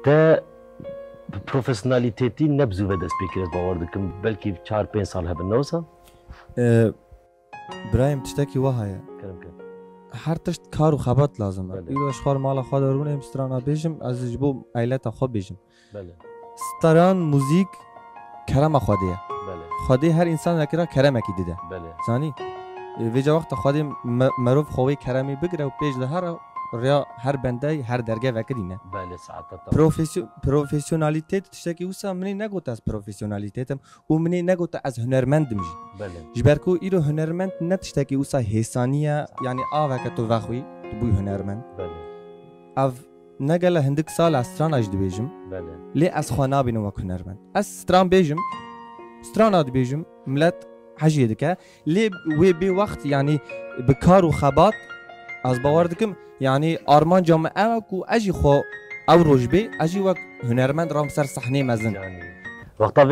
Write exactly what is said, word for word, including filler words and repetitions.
Te bi profesyonalîtetî ne bi zû ve dest pê kir, ez bawer dikim, belkî çar pênc sal hebin, ne wisa? Ee, Birayim, tiştekî wiha ye. Kerem kir. Her tişt kar û xebat lazim e. Belê. Îro ez xwar mala xwe de rûnêm strana bêjim, ez ji bo eyleta xwe bêjim. Belê, Stran, muzîk kerema Xwedê ye. belê, Xwedê her însanekî re keremekî dide. belê, Zanî? Ê, vê cewexta Xwedê me- merov xwe wê keremê bigire û pêş de here rêya her bendeyî, her dergevekirî ne. belê, saeta te. Profesyo- profesyonalîtet tiştekî wisa minê negot ez profesyonalîtet im û minê negot ez hunermend im jî. Belê, Ji ber ku îro hunermend ne tiştekî wisa hêsanî ye, yanî aveke tu vexwî, tu bûyî hunermend. belê, Ev ne gele hindik sal ez strana jî dibêjim, belê, lê ez xwe nabînim wek hunermend. Ez stran bêjim, strana dibêjim, milet hejiyê dike, lê wê bê wext, yanî bi kar û xebat, ez bawer dikim, yanî armanca min ew e ku ez jî xwe ew roj bê, ez jî wek hunermend ram ser sehnê mezin. Yanî, wexta